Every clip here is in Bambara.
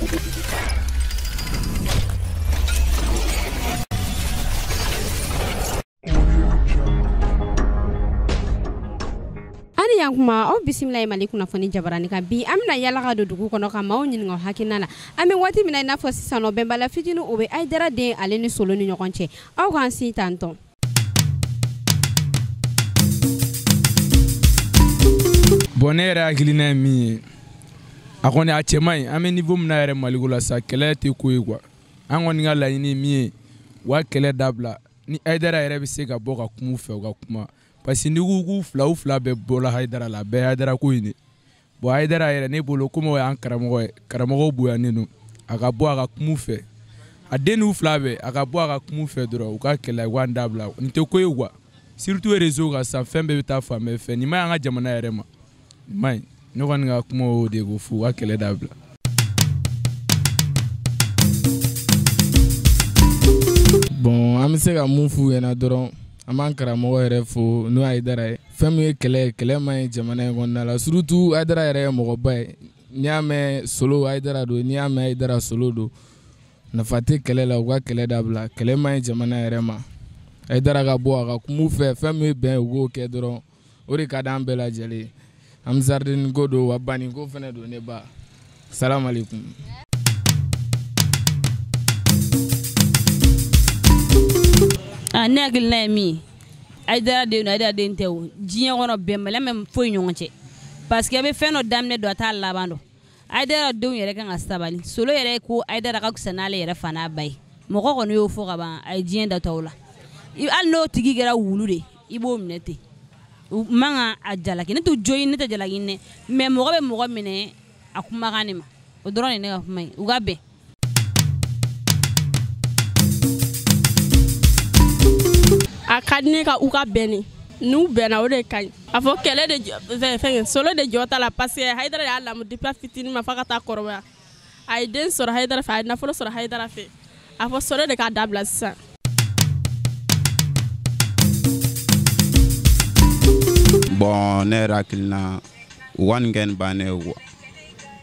Ani yan kuma aw bisimila ye Mali kunnafoni jabarani kan. Bi an bɛna yala ka don dugu kɔnɔ ka maaw ɲininka o hakilina la. An bɛ waati min na i n'a fɔ sisan nɔ, bɛnbaliya fitinin o bɛ Hayidara den ale ni Solo ni ɲɔgɔn cɛ. Aw k'an si tan tɔn. Bon, ne yɛrɛ hakilina ye min ye, a kɔni a cɛ man ɲi. An bɛ niveau min na yɛrɛ Maliko la sa, kɛlɛ tɛ ko ye quoi. An kɔni ka laɲini ye min ye, u ka kɛlɛ dabila. Ni Hayidara yɛrɛ bɛ se ka bɔ ka kuma u fɛ, u ka kuma. Parce que n'i ko k'u fila, u fila bɛɛ bɔra Hayidara la, a bɛɛ ye Hayidara ko in de. Bon, Hayidara yɛrɛ ne bolo, komi o y'an karamɔgɔ ye, karamɔgɔw bonyanen don, a ka bɔ a ka kuma u fɛ. A den n'u fila bɛɛ, a ka bɔ a ka kuma u fɛ dɔrɔn, u ka kɛlɛ, u k'an dabila. Nin tɛ ko ye quoi. Surtout réseau kan sisan, fɛn bɛɛ bɛ taa fan bɛɛ fɛ. Nin ma ɲi an ka jamana yɛrɛ ma. Nin ma ɲi. Ne kɔni ka kuma y'o de ye, ko f'u ka kɛlɛ dabila. Bon, an bɛ se ka mun f'u ɲɛna dɔrɔn, an b'an karamɔgɔ yɛrɛ fo n'o ye Hayidara ye. Fɛn min ye kɛlɛ ye, kɛlɛ man ɲi jamana in kɔnɔna la. Surtout Hayidara yɛrɛ ye mɔgɔba ye. N'i y'a mɛn Solo Hayidara don, n'i y'a mɛn Hayidara Solo don, nafa tɛ kɛlɛ la, u ka kɛlɛ dabila. Kɛlɛ man ɲi jamana yɛrɛ ma. Hayidara ka bɔ a ka kuma u fɛ, fɛn min ye bɛn ye, u k'o kɛ dɔrɔn. O de ka d'an bɛɛ lajɛlen ye. An bɛ sardine ko don, wa banni ko fɛnɛ don ne ba. Salam alaikum. Ne hakilina ye min ye, Hayidara den don, Hayidara den tɛ o, diɲɛ kɔnɔ bɛnbaliya ma foyi ɲɔgɔn cɛ. Parce que a bɛ fɛn dɔ daminɛ don, a t'a laban dɔn. Hayidara denw yɛrɛ kan ka sabali. Solo yɛrɛ ko Hayidara ka fisa n'ale yɛrɛ fa n'a ba ye. Mɔgɔ kɔni y'o fɔ ka ban, a ye diɲɛ da tɔw la. Hali n'o tigi kɛra wulu de, i b'o minɛ ten. U man kan a jalaki. Ne t'u jo ɲini, ne tɛ jalaki ɲini dɛ. Mais mɔgɔ bɛ mɔgɔ minɛ a kumakan de ma. O dɔrɔn de ye ne ka kuma ye. U ka bɛn. A ka di ne ka u ka bɛn ni. N'u bɛnna o de ka ɲi. A fɔ kɛlɛ de jɔ, fɛn, fɛn, Solo de jɔ t'a la parce que Hayidara y'a lamɔ depuis a fitinin ma f'a ka taa kɔrɔbaya. A ye den sɔrɔ Hayidara fɛ, a ye nafolo sɔrɔ Hayidara fɛ. A fɔ Solo de k'a dabila sisan. Bon, ne yɛrɛ hakilina, u ka nin kɛ nin bannen ye quoi.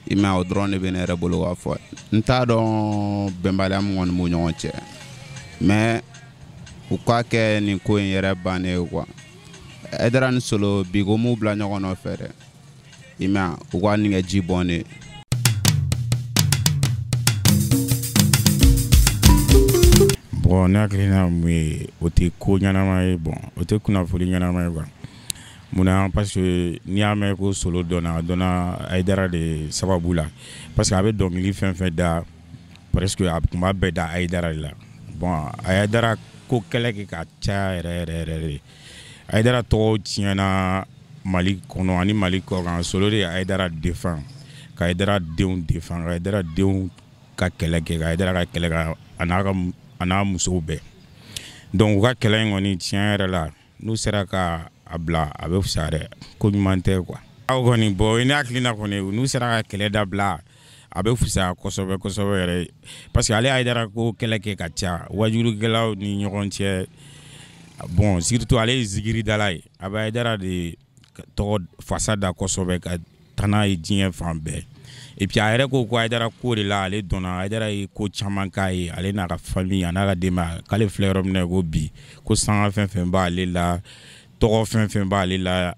I m'a ye, o dɔrɔn de bɛ ne yɛrɛ bolo k'a fɔ. N t'a dɔn bɛnbaliya min kɔni b'u ɲɔgɔn cɛ. Mais u k'a kɛ nin ko in yɛrɛ bannen ye quoi. Hayidara ni Solo bi ko m'u bila ɲɔgɔn nɔfɛ dɛ. I m'a ye, u ka nin kɛ ji bɔn de ye. Bon, ne hakilina ye mun ye, o tɛ ko ɲɛnama ye, bon, o tɛ kunnafoni ɲɛnama ye quoi. Munna? Parce que n'i y'a mɛn ko Solo dɔnna, a dɔnna Hayidara de sababu la. Parce que a bɛ dɔnkili fɛn fɛn da, presque a tun b'a bɛɛ da Hayidara de la. Bon, Hayidara ko kɛlɛ kɛ ka caya yɛrɛ yɛrɛ yɛrɛ de. Hayidara tɔgɔ tiɲɛna Mali kɔnɔ ani Mali kɔkan. Solo de ye Hayidara défend, ka Hayidara denw défend, ka Hayidara denw ka kɛlɛ kɛ, ka Hayidara ka kɛlɛ kɛ a n'a musow bɛɛ. Donc u ka kɛlɛ in kɔni tiɲɛ yɛrɛ la, n'u sera ka a bila, a bɛ fisaya dɛ. Ko ɲuman tɛ quoi. Aw kɔni, bon, ne hakilina kɔni, n'u sera ka kɛlɛ dabila, a bɛ fisaya kosɛbɛ kosɛbɛ yɛrɛ. Parce que ale Hayidara ko kɛlɛ kɛ ka ca wajurukɛlaw ni ɲɔgɔn cɛ. Bon, surtout ale ye zikiridala ye, a bɛ Hayidara de tɔgɔ fasa da kosɛbɛ ka taa n'a ye diɲɛ fan bɛɛ. Et puis a yɛrɛ ko ko Hayidara ko de la ale dɔnna. Hayidara ye ko caman k'a ye, ale n'a ka famille, a n'a ka denbaya. K'ale filɛ yɔrɔ min na ko bi, ko sanga fɛn fɛn b'ale la, tɔgɔ fɛn fɛn b'ale la.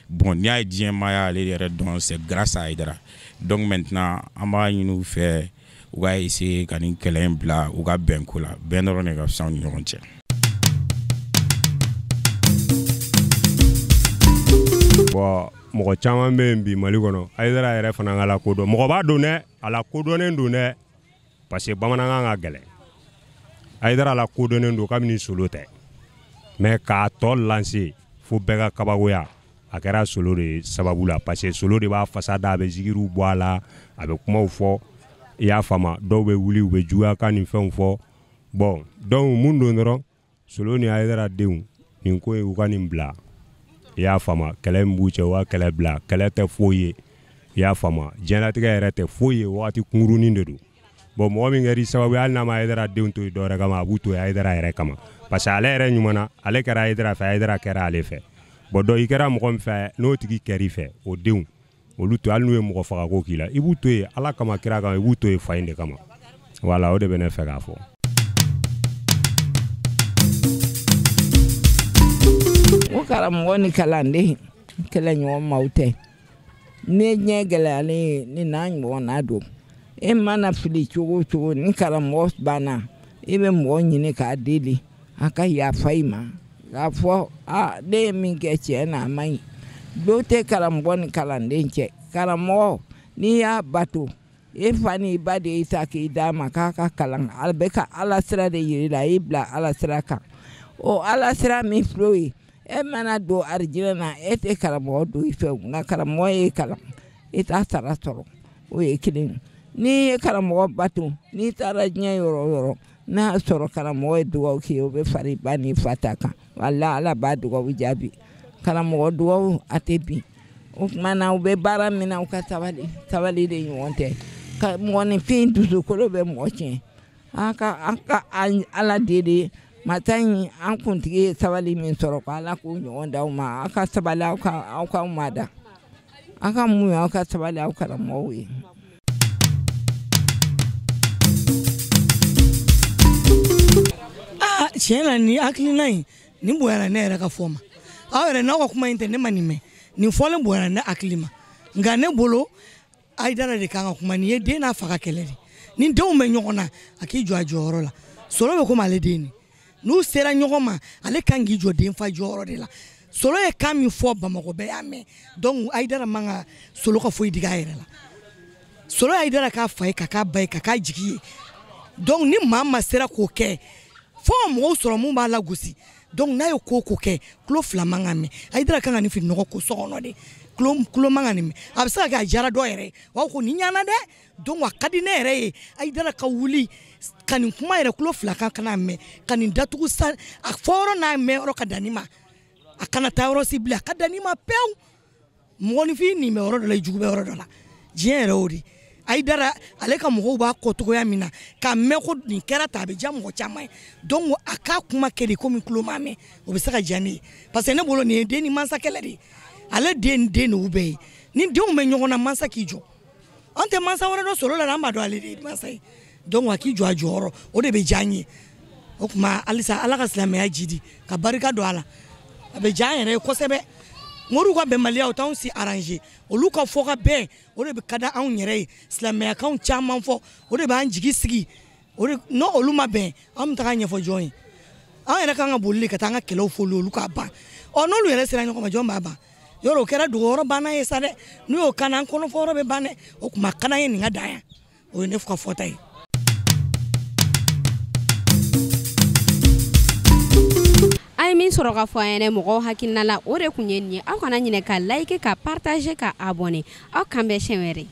Bon, n'i y'a ye diɲɛmaaya ale yɛrɛ dɔn, c'est grâce à Hayidara. Donc maintenant an b'a ɲini u fɛ, u ka essayer ka nin kɛlɛ in bila, u ka bɛn ko la. Bɛn dɔrɔn de ka fisa u ni ɲɔgɔn cɛ. Bon, mɔgɔ caman bɛ yen bi Mali kɔnɔ, Hayidara yɛrɛ fana ka lakodɔn. Mɔgɔ b'a dɔn dɛ, a lakodɔnnen don dɛ, parce que bamanankan ka gɛlɛn. Hayidara lakodɔnnen don kabini Solo tɛ. Mais k'a tɔ lancer fo bɛɛ ka kabakoya, a kɛra Solo de sababu la, parce que Solo de b'a fasa da, a bɛ zikiriw bɔ a la, a bɛ kumaw fɔ, i y'a faamu. Dɔw bɛ wuli, u bɛ juguyakan ni fɛnw fɔ. Bon, donc mun don dɔrɔn, Solo ni Hayidara denw, nin ko in u ka nin bila. I y'a faamu, kɛlɛ min b'u cɛ, u ka kɛlɛ bila. Kɛlɛ tɛ foyi ye, i y'a faamu. Diɲɛlatigɛ yɛrɛ tɛ foyi ye, wagati kunkurunin de don. Bon, mɔgɔ min kɛra i sababu ye, hali n'a ma Hayidara denw to yen dɔwɛrɛ kama, a b'u to yen Hayidara yɛrɛ kama. Parce que ale yɛrɛ ɲuman na, ale kɛra Hayidara fɛ, Hayidara kɛra ale fɛ. Bon, donc i kɛra mɔgɔ min fɛ, n'o tigi kɛr'i fɛ, o denw, Olu to hali n'u ye mɔgɔ fagako k'i la, i b'u to yen Ala kama, kira kama, i b'u to yen fa in de kama. Voilà, o de bɛ ne fɛ k'a fɔ. O karamɔgɔ ni kalanden kɛlɛɲɔgɔn maaw tɛ. Ni ɲɛ gɛlɛyalen ye ni n'a ɲɔgɔnna don, e mana fili cogo o cogo, ni karamɔgɔ banna, i bɛ mɔgɔ ɲini k'a deli a ka yafa i ma, k'a fɔ a ne ye min kɛ tiɲɛ na a man ɲi. Dɔw tɛ karamɔgɔ ni kalanden cɛ. Karamɔgɔ n'i y'a bato, e fa n'i ba de y'i ta k'i d'a ma k'a ka kalan, a bɛ ka Ala sira de yir'i la, a y'i bila Ala sira kan. O Ala sira min filɛ o ye, e mana don arijinɛ na, e tɛ karamɔgɔ don i fɛ, nka karamɔgɔ y'e kalan, i t'a sara sɔrɔ. O ye kelen ye. N'i ye karamɔgɔ bato, n'i taara diɲɛ yɔrɔ o yɔrɔ, n'a y'a sɔrɔ karamɔgɔ ye dugawu k'i ye, o bɛ fara i ba n'i fa ta kan. Walahi Ala b'a dugawu jaabi. Karamɔgɔ dugawu a tɛ bin. O tuma na u bɛ baara min na, u ka sabali, sabali de ɲɔgɔn tɛ. Ka mɔgɔninfin dusukolo bɛ mɔgɔ tiɲɛ. An ka Ala deli, masa in an kuntigi ye sabali min sɔrɔ, ko Ala k'o ɲɔgɔn d'aw ma. Aw ka sabali, aw ka mada, aw ka muɲu, aw ka sabali aw karamɔgɔw ye. Aa, tiɲɛ na nin hakilina in nin bonyana ne yɛrɛ ka fɔ ma. Aw yɛrɛ n'aw ka kuma in tɛ, ne ma nin mɛn. Nin fɔlen bonyana ne hakili ma. Nka ne bolo Hayidara de kan ka kuma. Nin ye den n'a fa ka kɛlɛ de. Ni denw bɛ ɲɔgɔn na, a k'i jɔ a jɔyɔrɔ la. Solo bɛ komi ale den de. N'u sera ɲɔgɔn ma, ale kan k'i jɔ den fa jɔyɔrɔ de la. Solo ye kan min fɔ, Bamakɔ bɛɛ y'a mɛn. Donc Hayidara man ka Solo ka foyi digi a yɛrɛ la. Solo ye Hayidara k'a fa ye, ka k'a ba ye, ka k'a jigi ye. Donc ni maa ma sera k'o kɛ, fo ka mɔgɔw sɔrɔ mun b'a lagosi. Donc n'a ye ko o ko kɛ, tulo fila man ka mɛn. Hayidara kan ka nin fini nɔgɔ ko so kɔnɔ de. Tulo man ka nin mɛn. A bɛ se ka kɛ a diyara dɔw yɛrɛ ye, u b'a fɔ ko nin ɲana dɛ. Donc a ka di ne yɛrɛ ye Hayidara ka wuli ka nin kuma yɛrɛ tulo fila kan kana mɛn, ka nin datugu sa, a fɔ yɔrɔ n'a mɛn yɔrɔ ka dan nin ma. A kana taa yɔrɔ si bilen, a ka dan nin ma pewu. Mɔgɔninfin nin bɛ yɔrɔ dɔ la, i jugu bɛ yɔrɔ dɔ la. Diɲɛ yɛrɛ y'o de ye. Hayidara ale ka mɔgɔw b'a kɔ cogoya min na, k'a mɛn ko nin kɛra tan, a bɛ diya mɔgɔ caman ye. Donc a k'a kuma kɛ de komi tulo m'a mɛn, o bɛ se ka diya ne ye. Parce que ne bolo nin ye den ni mansa kɛlɛ de ye. Ale den de y'u bɛɛ ye. Ni denw bɛ ɲɔgɔn na, mansa k'i jɔ. An tɛ mansa wɛrɛ dɔn Solo la, an b'a dɔn ale de ye mansa ye. Donc a k'i jɔ a jɔyɔrɔ, o de bɛ diya n ye. O tuma halisa Ala ka silamɛya jidi, ka barika don a la. A bɛ diya an yɛrɛ ye kosɛbɛ. Moriw ka bɛnbaliya o t'anw si arranger. Olu ka fɔ ka bɛn, o de bɛ ka di anw yɛrɛ ye. Silamɛyakanw caman fɔ, o de b'an jigi sigi. O de n'o olu ma bɛn, an bɛ taga ɲɛfɔ jɔn ye? An yɛrɛ kan ka boli ka taa an ka kɛlɛw fɔ olu k'a ban. Ɔ n'olu yɛrɛ sera ɲɔgɔn ma, jɔn b'a ban? Yɔrɔ o kɛra dogoyɔrɔ banna ye sa dɛ. N'u y'o kan an kɔnɔfɔ yɔrɔ bɛ ban dɛ. O tuma ka d'an ye nin ka dan yan. O ye ne ka fɔta ye. An ye min sɔrɔ ka fɔ an ɲɛna mɔgɔw hakilina la, o de tun ye nin ye. Aw kana ɲinɛ ka like, ka partager, ka abonner. Aw kan bɛn siɲɛ wɛrɛ.